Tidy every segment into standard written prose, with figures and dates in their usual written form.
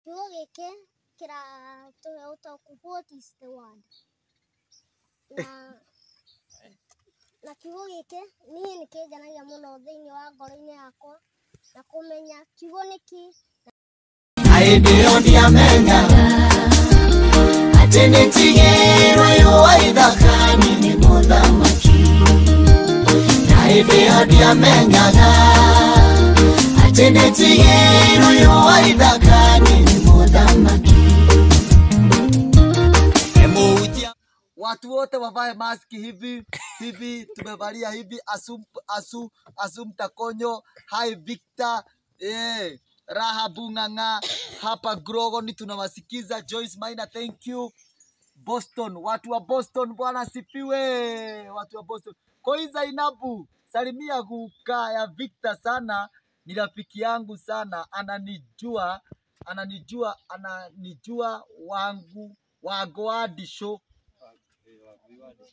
Kiugo gĩkĩ kĩratũhe ũtaũku, what is the word? Na kiugo gĩkĩ niĩ nĩ kĩngenagia mũno thĩinĩ wa ngoro-inĩ yakwa na kũmenya kiugo nĩ kĩ. Na hĩndĩ ĩyo ndiamenyaga atĩ nĩndigĩirwo yũa ithaka-inĩ nĩ mũthamaki. Na hĩndĩ ĩyo ndiamenyaga atĩ nĩndigĩirwo yũa ithaka-inĩ nĩ mũthamaki. Watu wote wavae maski hivi hivi, tumevalia hivi. Asum asu Asum Takonyo, hi Victor, Raha Bunganga hapa Grogoni tunawasikiza. Joyce Maina, thank you. Boston, watu wa Boston, bwana sifiwe, watu wa Boston. Koi Zainabu, salimia guka ya Victor sana, ni rafiki yangu sana, ananijua ananijua ananijua wangu wagoadisho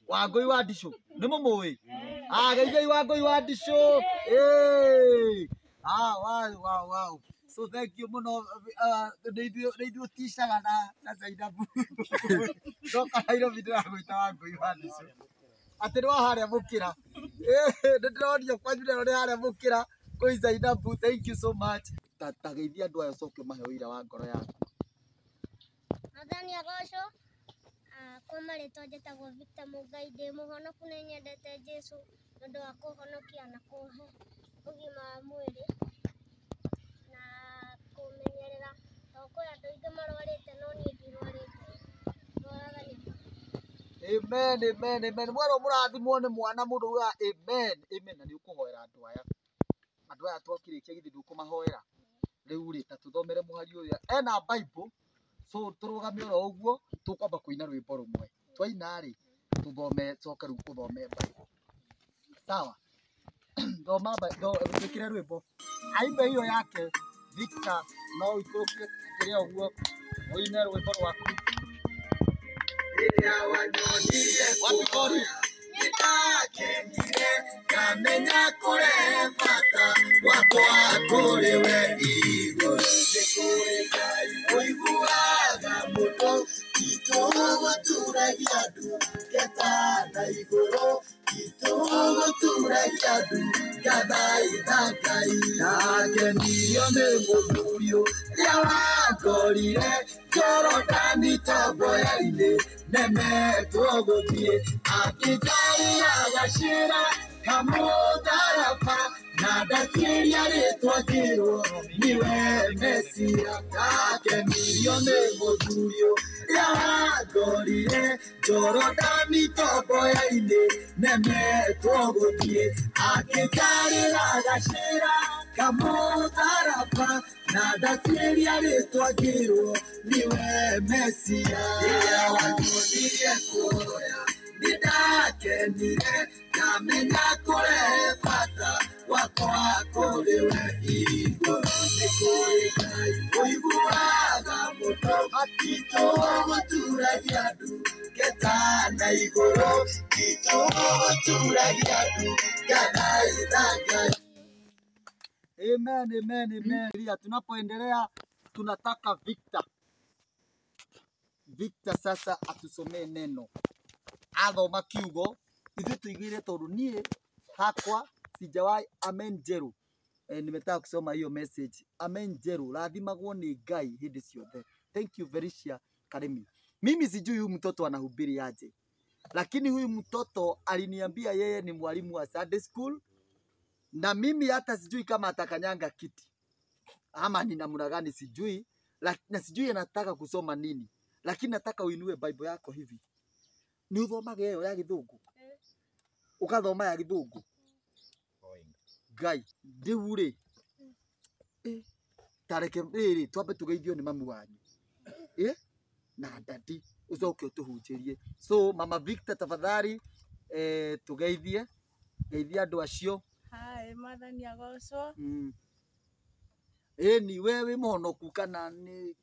Wangũi wa Ndicũ nĩ mũmũĩ? Ah, geithai Wangũi wa Ndicũ. Eh. Ah, wow, wow, wow. So thank you mũno, nĩ ithuĩ ticaga na Zainabu. Ndoka Nairobi ndĩramwĩta Wangũi wa Ndicũ. Atĩ nĩ wa harĩa mũkĩra. Nĩ ndĩronio kwanyu rĩro nĩ harĩa mũkĩra. Kũi Zainabu, thank you so much. Ta geithia andũ aya ũcoke ũmahe ũira wa ngoro yaku. Mwathani agocwo. Kwa marĩtwa njĩtagwo Victor Mũngai, ndĩ mũhonoku, nĩ nyendete Jesũ nĩ ũndũ wa kũhonokia na kũhe ũgima wa mwĩrĩ na kũmenyerera, tondũ kwĩ andũ aingĩ marwarĩte no niĩ ndirwarĩte. Ndwaraga nĩ Amen, amen, amen. Mwerwo mũrathimwo nĩ mwana mũndũ ugaga amen, amen. Na nĩ ũkũhoera andũ aya. Andũ aya twakĩrĩkia githĩ ndũkũmahoera. Rĩu rĩ, ta tũthomere mũhari ũyũ. Ena Bible, so tũrũgame oro ũguo, tũkwamba kũina rwĩmbo rũmwe. Twaina rĩ, tũthome, coke rĩu ũthome Bible. Sawa? Thoma twĩkĩre rwĩmbo. Aimbe hiyo yake Victor, no ũikũrũke kĩrĩa ũguo, ũine rwĩmbo rwaku. Rĩrĩa wanyonirie Wapi kori? nĩndakenire ngamenya kũrehe bata wakwa kũrĩ we igũrũ. Nĩ kũrĩ Ngai ũiguaga mũno, itũgũturagia ndu ngeta na igũrũ, itũgũturagia ndu ngathaitha Ngai. Ndakenirio nĩ mũthuri ũrĩa wangorire Jorodani tomboya-inĩ, nemetwo gũthiĩ akĩnjarĩra gacĩra kamũtharaba, na ndakĩria rĩtwa ngĩrwo nĩwe Mesia. Ndakenirio nĩ mũthuri ũrĩa wangorire Jorodani tomboya-inĩ, nemetwo gũthiĩ akĩnjarĩra gacĩra kamũtharaba, na ndakĩria rĩtwa ngĩrwo nĩwe Mesia. Rĩrĩa wanyonirie kũrĩa nĩndakenire ngamenya kũrehe bata wakwa kũrĩ we igũrũ. Nĩ kũrĩ Ngai ũiguaga mũno, itũgũturagia ndu ngeta na igũrũ, itũgũturagia ndu ngathaitha Ngai. Amen, amen, amen. Lia, tunapoendelea tunataka Victor. Victor sasa atusomee neno. Athoma kiugo ithuĩ tũiguire tondũ niĩ hakwa sijawahi amen njerũ. Nimetaka kusoma hiyo message. Amen njerũ, rathimagwo nĩ Ngai hĩndĩ ciothe. Thank you Felicia Karimi. Mimi sijui huyu mtoto anahubiri aje, lakini huyu mtoto aliniambia yeye ni mwalimu wa Sunday school, na mimi hata sijui kama atakanyanga kiti ama ni namna gani sijui, na sijui anataka kusoma nini, lakini nataka uinue Bible yako hivi. Ni uthomaga ĩyo ya gĩthũngũ? Ũgathoma ya gĩthũngũ? Ngai, rĩu rĩ, ta reke rĩrĩ twambe tũgeithio nĩ mamu wanyu. Na dadi ũcoke ũtũhunjĩrie. So Mama Victor tafadhali, tũgeithie, geithia andũ acio. Hi, Mwathani agocwo. Ĩni we wĩ mũhonoku kana nĩ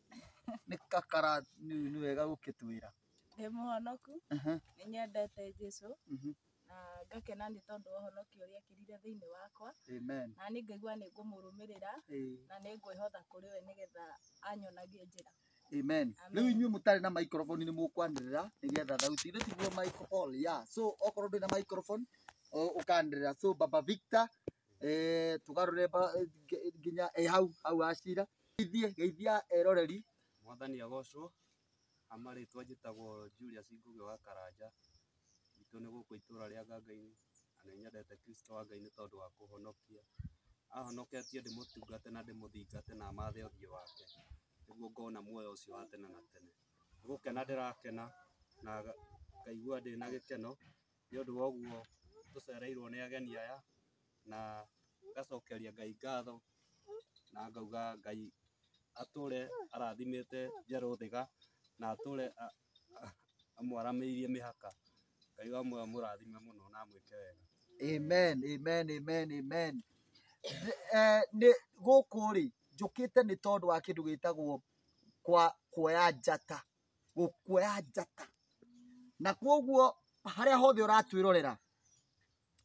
kakara nĩ wega gũkĩtwĩra? Ndĩ mũhonoku, nĩ nyendete Jesũ. Na ngakena nĩ tondũ wa ũhonokio ũrĩa ekĩrire thĩinĩ wakwa. Amen. Na niĩ ngaigua nĩ ngũmũrũmĩrĩra na nĩ ngwĩhotha kũrĩ we nĩgetha anyonagie njĩra. Amen. Amen. Rĩu inyuĩ mũtarĩ na microphone nĩ mũkwanĩrĩra nĩgetha thauti ithe tiguo microphone yeah. So okorwo ndũrĩ na microphone ũkanĩrĩra. So Baba Victor tũgarũre nginya hau hau acira geithie geithia eroreri. Mwathani agocwo, amarĩtwa njĩtagwo Julius Ngũgĩ wa Karanja, gwitũ nĩ gũkũ itũra rĩa Nganga-inĩ, na nĩ nyendete Kristo wa Ngai nĩ tondũ wa kũhonokia. Ahonoketie ndĩmũtungate na ndĩmũthingate na mathe ũthiũ wake, nĩguo ngona muoyo ũcio wa tene na tene. Nĩ gũkena ndĩrakena na ngaigua ndĩna gĩkeno nĩ ũndũ wa ũguo tũcereirwo nĩ ageni aya, na ngacokeria Ngai ngatho na ngauga Ngai atũre arathimĩte Njerũ Thiga na atũre amwaramĩirie mĩhaka. Ngai wa muoyo amũrathime mũno na amwĩke wega. Amen, amen, amen, amen. Nĩ gũkũ rĩ njũkĩte nĩ tondũ wa kĩndũ gĩtagwo kwa kuoya njata, gũkuoya njata. Na kwoguo harĩa hothe ũratwĩrorera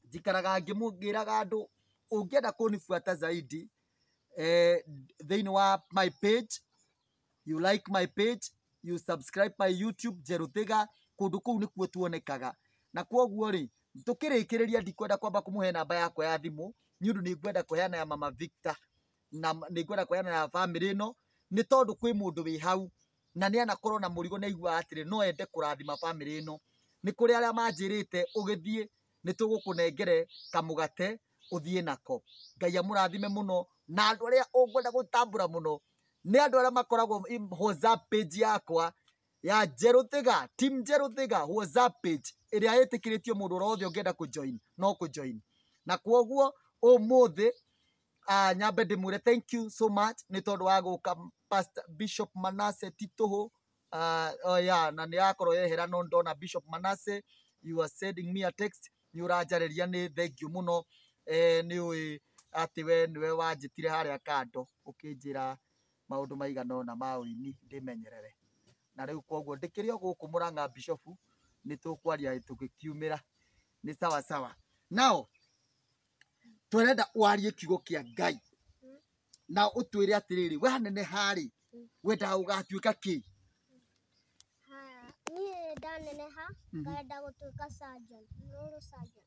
njikaraga ngĩraga andũ ũngĩenda kũnibuata zaidi thĩinĩ wa my page, you like my page, you subscribe my YouTube Njerũ Thiga, kũndũ kũu nĩkuo tuonekaga. Na kwoguo rĩ tũkĩrĩkĩrĩria ndikwenda kwamba kũmũhe namba yakwa ya thimũ nĩ ũndũ nĩ ngwenda kũheana ya Mama Victor na nĩ ngwenda kũheana ya bamĩrĩ ĩno nĩ tondũ kwĩ mũndũ wĩ hau na nĩ anakorwo na mũrigo na aiguaga atĩrĩ no ende kũrathima bamĩrĩ ĩno. Nĩ kũrĩ arĩa manjĩrĩte ũgĩthiĩ nĩ tũgũkũnengere kamũgate ũthiĩ nako. Ngai amũrathime mũno. Na andũ arĩa ũngwenda gũtambũra mũno nĩ andũ arĩa makoragwo WhatsApp page yakwa ya Njerũ Thiga, Team Njerũ Thiga WhatsApp page ĩrĩa ĩtĩkĩrĩtio mũndũ wothe ũngĩenda kũjoin no kũjoin. Na kwoguo ũmũthĩ nyambe ndĩmwĩre thank you so much nĩ tondũ wa gũka Pastor Bishop Manasseh Titũhũ. Oh yeah, na nĩ akorwo yehera no ndona Bishop Manasseh, you are sending me a text, nĩ ũranjarĩria, nĩ thank you mũno. Nĩ ũĩ atĩ we nĩwe wanjĩtire harĩa kando ũkĩnjĩra maũndũ maigana ũna ma ũini ndĩmenyerere. Na rĩu kwoguo ndĩkĩrĩ o gũkũ Mũrang'a Bishop, nĩ tũkwaria tũgĩkiumĩra, nĩ sawa sawa. Now tũrenda warie kiugo kĩa Ngai na ũtwĩre atĩrĩrĩ, waneneha rĩ wendaga ũgatuĩka kĩ? Haya, niĩ ndaneneha ngenda gũtuĩka surgeon, neurosurgeon.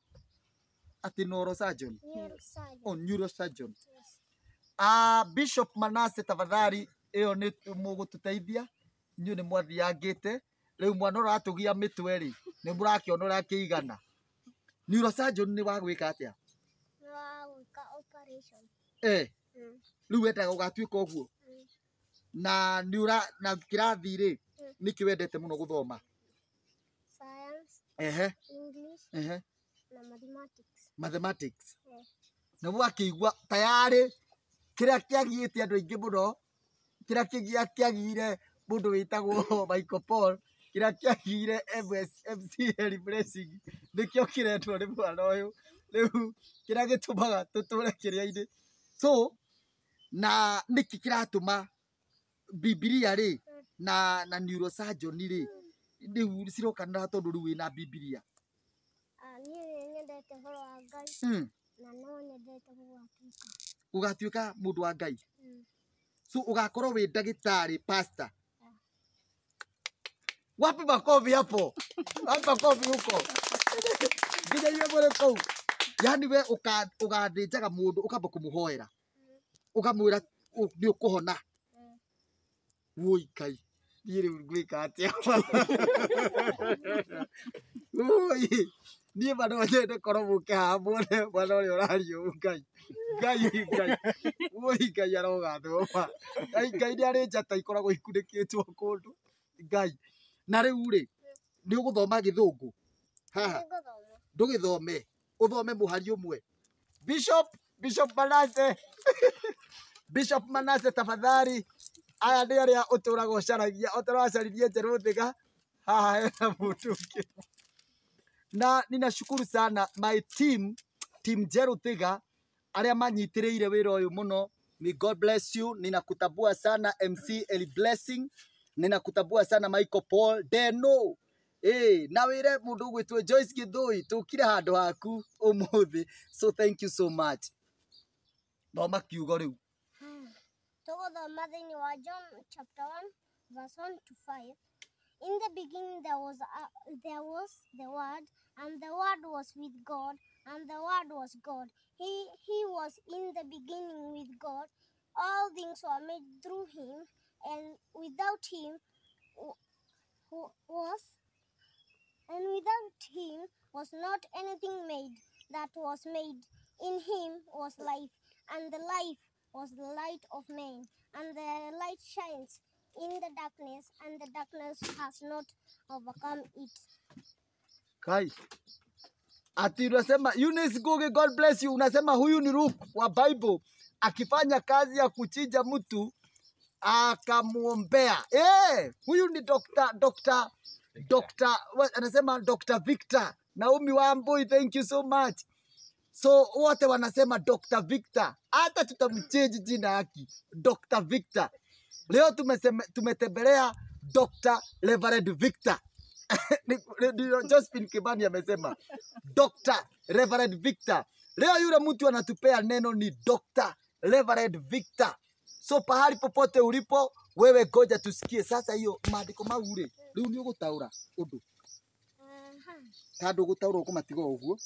Atĩ neurosurgeon? Neurosurgeon. Oh, neurosurgeon. Yes. Bishop Manasseh tafadhali, ĩyo nĩ mũgũtũteithia inyuĩ nĩ mwathiangĩte rĩu mwana ũratũgia mĩtwe rĩ nĩ mũrakĩona ũrĩa akĩigana. Neurosurgeon nĩ wa gwĩka atĩa? Nĩ wa gwĩka operation. Rĩu wendaga ũgatuĩka ũguo? Na nĩ ũra na kĩrathi rĩ nĩkĩ wendete mũno gũthoma? Science, English na mathematics. Mathematics. Na mwakĩigua tayarĩ kĩrĩa kĩagiĩte andũ aingĩ mũno, kĩrĩa kĩagire mũndũ wĩtagwo Michael Paul, kĩrĩa kĩagire MC Harry Blessing nĩkĩo kĩrendwo nĩ mwana ũyũ rĩu kĩrĩa gĩtũmaga tũtũre kĩrĩa-inĩ. So na nĩkĩ kĩratũma Bibilia rĩ na neurosurgeon rĩ rĩu cirokanĩra tondũ rĩu wĩna Bibilia? Niĩ nĩ nyendete ũhoro wa Ngai na no nyendete gũgatuĩka. Ũgatuĩka mũndũ wa Ngai? So ũgakorwo wĩ ndagĩtarĩ pastor? Wapi makofi hapo? Wapi makofi huko? Nginya inyuĩ mũrĩ kũu. Yaani we ũgathĩnjaga mũndũ ũkamba kũmũhoera ũkamwĩra nĩ ũkũhona. Woi Ngai, niĩ rĩu ngwĩka atĩa? Woi, niĩ ma no nyende korwo mũke haha muone mwana ũrĩa ũraria ũũ. Ngai, Ngai, Ngai, woi Ngai arogathwo ma. Ngai, Ngai nĩ arĩ njata ikoragwo ikunĩkĩtwo kũndũ. Ngai, na rĩu rĩ nĩ ũgũthoma gĩthũngũ haha? Nĩngũthoma. Ndũgĩthome, ũthome mũhari ũmwe. Bishop, Bishop Manasseh, Bishop Manasseh tafadhali, aya nĩ arĩa ũtũraga ũcaragia, ũtũraga ũcaririe Njerũ Thiga, haha hena mũndũ ũngĩ. Na ninashukuru sana my team, team Njerũ Thiga, arĩa manyitĩrĩire wĩra ũyũ mũno. May God bless you. Ninakutambua sana MC Eli Blessing, ninakutambua sana Michael Paul Deno. Na wĩre mũndũ ũgwĩtwo Joyce Gĩthũi tũkire handũ haku ũmũthĩ. So thank you so much. Thoma kiugo rĩu. Tũgũthoma thĩinĩ wa John chapter 1 verse 1 to 5. In the beginning there was the Word, and the Word was with God, and the Word was God. He was in the beginning with God. All things were made through him, and without him was not anything made that was made. In him was life, and the life was the light of men, and the light shines in the darkness, and the darkness has not overcome it. Kai. Ati unasema Eunice Ngugi, God bless you. Unasema huyu ni Luke wa Bible akifanya kazi ya kuchinja mtu akamuombea. Huyu ni Dr. Anasema Dr. Victor Naomi Wambui, thank you so much. So wote wanasema Dr. Victor, hata tutamchange jina yake Dr. Victor. Leo tumetembelea Dr. Reverend Victor. Josephine Kibani amesema Dr. Reverend Victor. Leo yule mtu anatupea neno ni Dr. Reverend Victor. So pahali popote ulipo wewe goja tusikie sasa hiyo maandiko maure. Riu ni ugutaura undu. Tandu gutaura ukumatiga uguo.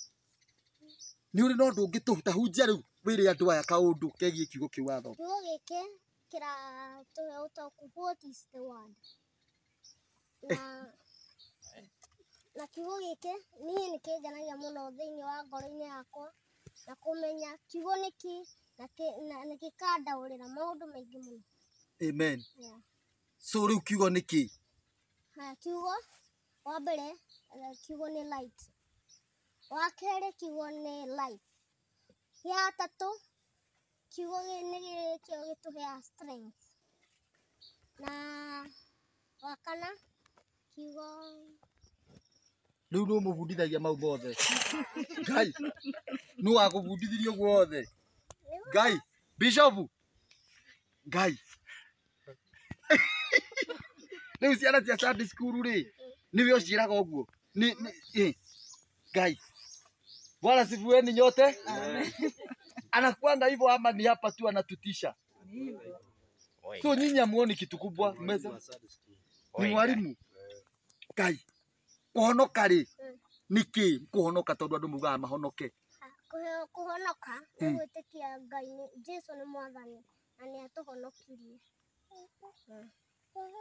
Ni uri no ndu ngitũhunjia riu wire andu aya kaundu kegie kiugo kiu watho. Kiugo gĩkĩ kĩratũhe ũtaũku, what is the word? Na kiugo gĩkĩ niĩ nĩ kĩngenagia mũno thĩinĩ wa ngoro-inĩ yakwa, na kũmenya kiugo nĩkĩ na nĩgĩkandaũrĩra maũndũ maingĩ mũno. Amen. Yeah. So rĩu kiugo nĩkĩ? Haya, kiugo wa mbere kiugo nĩ light. Wa kerĩ kiugo nĩ life. Gĩa gatatũ kiugo nĩ kĩo gĩtũheaga strength. Na wa kana kiugo Rĩu nũ mũbundithagia mau mothe. Ngai nũ wakũbundithirie ũguo wothe? Ngai Bishop Ngai. Rĩu ciana cia Sunday school rĩ nĩwe ũciĩraga ũguo ni Ngai. Bwana sifueni nyote. Anakuanga hivyo ama ni hapa tu anatutisha? So nyinyi hamuoni kitu kubwa meza? Ni mwalimu. Ngai. Kuhonoka rĩ nĩkĩ? Kuhonoka tondu andu mugaga mahonoke. Kuhonoka nĩ gwĩtĩkia Ngai nĩ Jesu nĩ mwathani na nĩ atũhonokirie.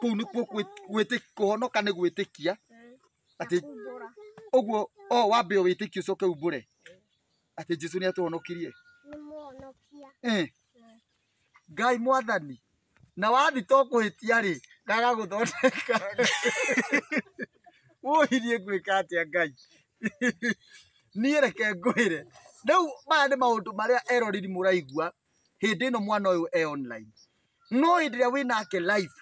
Kũu nĩkuo kũhonoka nĩ gwĩtĩkia atĩ ũguo o wambe wĩtĩkie ũcoke umbũre atĩ Jesu nĩ atũhonokirie. Nĩ mũhonokia. Ngai mwathani na wathi to kũhĩtia rĩ gagagũthondeka. Ũhirie ngwĩka atĩa Ngai? Niĩ reke ngwĩre rĩu maya nĩ maũndũ marĩa eroreri mũraigua hĩndĩ ĩno mwana ũyũ e online. No hĩndĩ ĩrĩa wĩnake live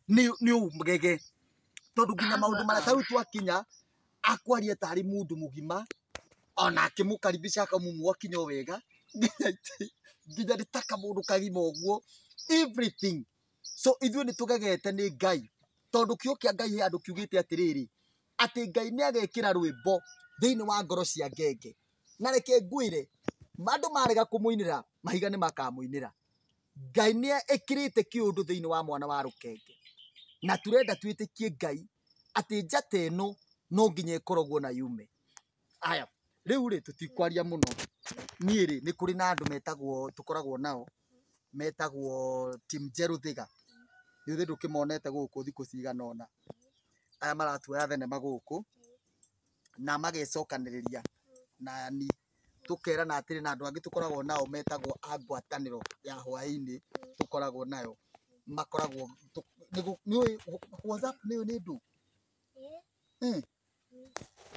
nĩ ũgege tondũ nginya maũndũ marĩa ta rĩu twakinya akwaria tarĩ mũndũ mũgima ona akĩmũkaribisha akamũmwakinya o wega nginya nĩ ta kamũndũ kagima ũguo everything. So ithuĩ nĩ tũgegete nĩ Ngai tondũ kiugo kĩa Ngai he andũ kiugĩte atĩrĩrĩ atĩ Ngai nĩ agekĩra rwĩmbo thĩinĩ wa ngoro cia ngenge. Na reke ngwĩre andũ marega kũmũinĩra mahiga nĩ makamũinĩra. Ngai nĩ ĩkĩrĩte kĩũndũ thĩinĩ wa mwana wa rũkenge na turenda twĩtĩkie Ngai atĩ njata ĩno no nginya ĩkoragwo na yume. Aya rĩu rĩ tũtikwaria mũno. Niĩ rĩ nĩ kũrĩ na andũ metagwo tũkoragwo nao metagwo Team Njerũ Thiga. Ithuĩ ndũkĩmonete gũkũ thikũ cigana ũna. Aya maratuoya thenema gũkũ na magecokanĩrĩria na ni tũkerana atĩrĩ na andũ angĩ tũkoragwo nao metagwo a ngwatanĩro ya hwaĩ-inĩ tũkoragwo nayo makoragwo nĩũĩ WhatsApp nĩũĩ nĩ ndũ?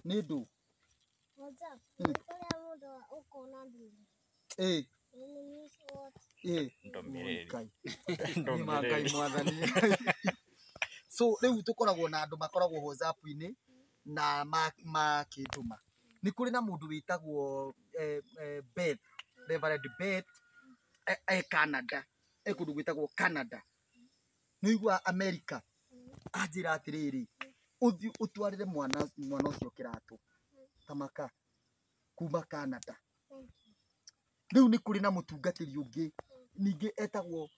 Nĩ ndũ? WhatsApp nĩ kũrĩa mũndũ ũkona ndũmĩrĩri. Ngai mwathani. So rĩu tũkoragwo na andũ makoragwo WhatsApp-inĩ na makĩndũma. Nĩ kũrĩ na mũndũ wĩtagwo Beth, Reverend Beth e Canada, e kũndũ gwĩtagwo Canada. Nĩ ũiguaga America anjĩra atĩrĩrĩ Ũthiĩ ũtwarĩre mwana mwana ũcio kĩratũ tamaka kuma Canada. Rĩu nĩ kũrĩ na mũtungatĩri ũngĩ ningĩ etagwo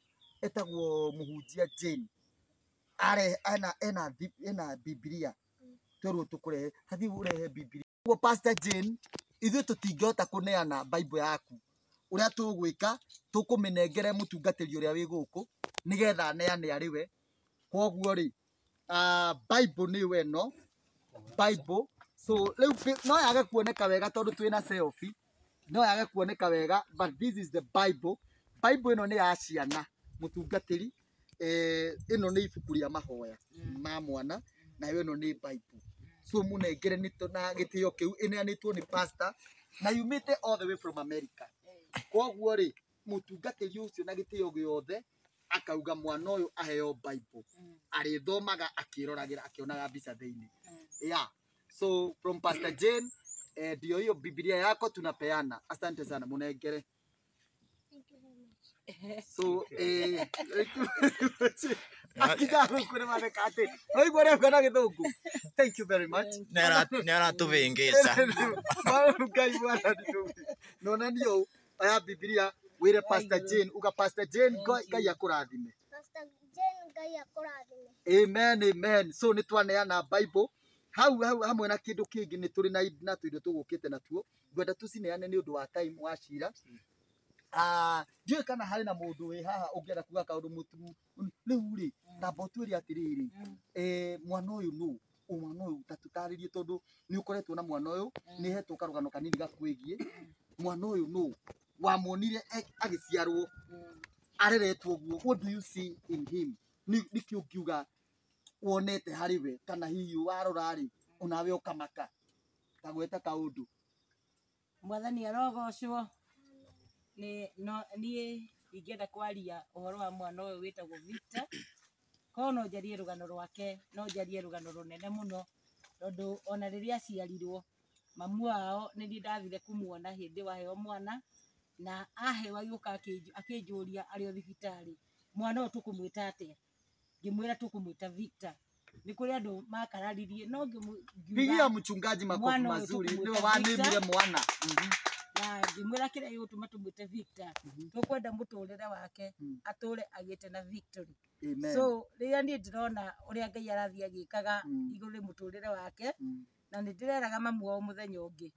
etagwo mũhunjia Jane. Are ena ena ena Biblia twerwo tũkũrehe hathiĩ ũrehe Biblia. Koguo Pastor Jane, ithuĩ tũtingĩhota kũneana Bible yaku. Ũrĩa tũgwĩka tũkũmĩnengere mũtungatĩri ũrĩa wĩ gũkũ nĩgetha aneane arĩ we. Koguo rĩ, Bible nĩyo ĩno Bible. So rĩu no yage kuoneka wega tondũ twĩna selfie, no yage kuoneka wega, but this is the Bible. Bible ĩno nĩ ya ciana mũtungatĩri. Ĩno nĩ ibuku rĩa mahoya ma mwana, nayo ĩno nĩ Bible. So mũnengere nĩ na gĩtĩo kĩu, ĩneanĩtwo nĩ pastor na yumĩte all the way from America. Koguo rĩ, mũtungatĩri ũcio na gĩtĩo gĩothe akauga mwana ũyũ aheo Bible, arĩthomaga akĩroragĩra akĩonaga mbica thĩinĩ. Yeah. So from Pastor Jane, ndio hiyo Biblia yako tunapeana. Asante sana munengere. Thank you very much. So akiga gũkũ nĩ matheka atĩ waigua ũrĩa auga na gĩthũngũ. Thank you very much. Nĩ aratũvĩngĩca. Ngai mwathani nonania ũũ, oya Biblia wĩre Pastor Jane, uga Pastor Jane Ngai akũrathime. Pastor Jane Ngai akũrathime. Amen, amen. So nĩ twaneana Bible hau hau hamwe na kĩndũ kĩngĩ nĩ tũrĩ na tũindo tũgũkĩte natuo, ngwenda tũcineane nĩ ũndũ wa time wa cira. Ndiũĩ kana harĩ na mũndũ wĩ haha ũngĩenda kuga kaũndũ mũtu rĩu rĩ, tamba ũtwĩre atĩrĩrĩ, mwana ũyũ nũ, mwana ũyũ ta tũtarĩrie tondũ nĩ ũkoretwo na mwana ũyũ, nĩ hetwo karũgano kanini gakwĩgiĩ mwana ũyũ nũ, wamuonire agĩciarwo areretwo ũguo, what do you see in him? Nĩkĩ ũngiuga wonete harĩ we, kana hihi warora rĩ onawe ũkamaka tagweta kaũndũ? Mwathani arogocwo. Niĩ ingĩenda kwaria ũhoro wa mwana ũyũ wĩtagwo Victor. Korwo no njarie rũgano rwake, no njarie rũgano rũnene mũno, tondũ ona rĩrĩa aciarirwo mamu wao nĩ niĩ ndathire kũmuona hĩndĩ waheo mwana, na aheo agĩũka akĩnjũria arĩ o thibitarĩ, mwana ũyũ tũkũmwĩta atĩa? Ngĩmwĩra tũkũmwĩta Victor. Nĩ kũrĩ andũ makararirie, no ngiuga Pigia mchungaji makofi mwana ũyũ mazuri, tũkũmwĩta nĩwe wanĩmire Victor. mwana. Na ngĩmwĩra kĩrĩa gĩgũtũma tũmwĩte Victor, tũkwenda mũtũrĩre wake atũre agĩte na victory. Amen. So rĩrĩa niĩ ndĩrona ũrĩa Ngai arathiĩ agĩkaga igũrũ rĩ mũtũrĩre wake, na nĩ ndĩreraga mamu wao mũthenya ũngĩ,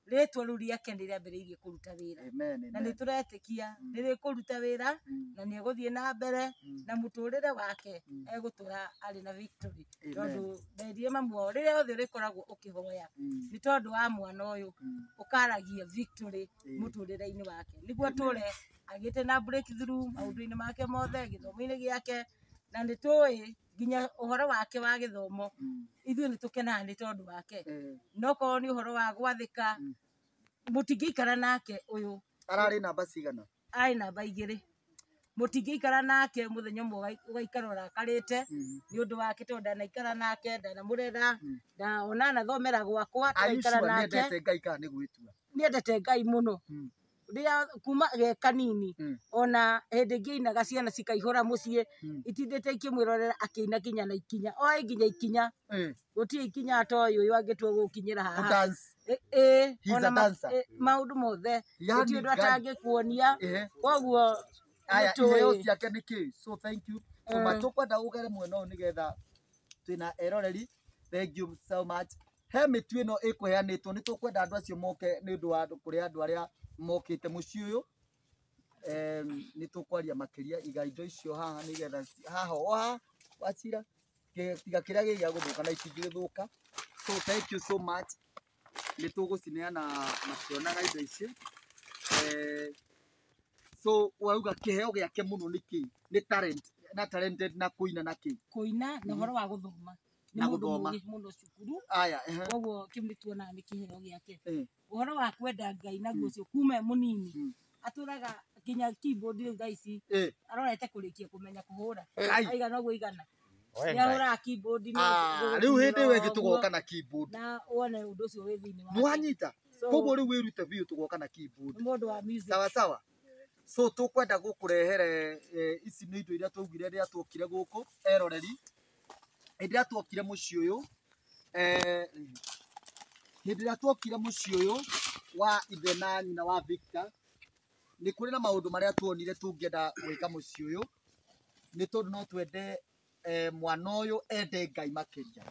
rĩtwa rĩu rĩake nĩ rĩambĩrĩirie kũruta wĩra. Amen, Na nĩ amen. tũretĩkia nĩ rĩkũruta wĩra, na nĩ egũthiĩ na mbere na mũtũrĩre wake egũtũra arĩ na victory. Amen. Tondũ nderire mamu wao rĩrĩa othe ũrĩkoragwo ũkĩhoya nĩ tondũ wa mwana ũyũ, ũkaragia victory mũtũrĩre-inĩ wake, nĩguo atũre agĩte na breakthrough maũndũ-inĩ make mothe, gĩthomo-inĩ gĩake, na nĩ tũĩ nginya ũhoro wake wa gĩthomo ithuĩ nĩ tũkenaga nĩ tondũ wake. No korwo nĩ ũhoro wa gwathĩka, mũtingĩikara nake ũyũ. Ararĩ namba cigana? Arĩ namba 2. Mũtingĩikara nake mũthenya ũmwe ũgaikara ũrakarĩte nĩ ũndũ wake, tondũ ndanaikara nake, ndanamũrera, ona anathomera gwakwa, Are you tũgaikara sure nake. nĩendete Ngai kana nĩ gwĩtua? Nĩendete Ngai mũno. Rĩrĩa kuma ge kanini, ona hĩndĩ ĩngĩ ainaga ciana cikaihũra mũciĩ, itindĩte ikĩmwĩrorera akĩina nginya na ikinya, oĩ nginya ikinya, gũtirĩ ikinya atoĩ ũyũ angĩtua gũkinyĩra haha. Kũ-dance. He's Ona a dancer. Maũndũ mothe, Yani gũtirĩ ũndũ Ngai. atangĩkuonia. Koguo Aya, nĩtũĩ. iheo ciake nĩ kĩ? So thank you so much. Tũkwenda ũgere mwena ũyũ nĩgetha twĩna eroreri. Thank you so much. He mĩtu ĩno ĩkũheanĩtwo, nĩ tũkwenda andũ acio moke nĩ ũndũ wa kũrĩ andũ arĩa mokĩte mũciĩ ũyũ. Nĩ tũkwaria makĩria, iga indo icio haha nĩgetha haha o haha wacira tiga kĩrĩa gĩ gĩa gũthũka na itingĩgĩthũka. So thank you so much. Nĩ tũgũcineana makĩonaga indo ici. So wauga kĩheo gĩake mũno nĩ kĩ? Nĩ talent, na talented na kũina na kĩ? Kũina na ũhoro wa gũthoma. Nĩ Na mũndũ gũthoma. mũũgĩ mũno cukuru. Aya, ehe. Koguo kĩu nĩ tuonaga nĩ kĩheo gĩake. Ũhoro wa kwenda Ngai naguo ũcio kuma e mũnini, atũraga nginya keyboard rĩu thaa ici, arorete kũrĩkia kũmenya kũhũra. Ngai. Aigana ũguo igana. We Nĩ Ngai. ahũraga keyboard nĩ Rĩu hĩndĩ ĩyo ĩngĩ ũguo, tũgoka na keyboard. na wone ũndũ ũcio wĩ thĩinĩ wake. Nĩwanyita? So, Koguo rĩu wĩrute biũ tũgoka na keyboard. nĩ mũndũ wa music. Sawa sawa. So tũkwenda gũkũrehere ici nĩ indo iria twaugire rĩrĩa tuokire gũkũ eroreri. Hĩndĩ ĩrĩa tuokire mũciĩ ũyũ, Hĩndĩ ĩrĩa tuokire mũciĩ ũyũ wa ithe na nyina wa Victor, nĩ kũrĩ na maũndũ marĩa tuonire tũngĩenda gwĩka mũciĩ ũyũ, nĩ tondũ no twende mwana ũyũ ende Ngai makĩria.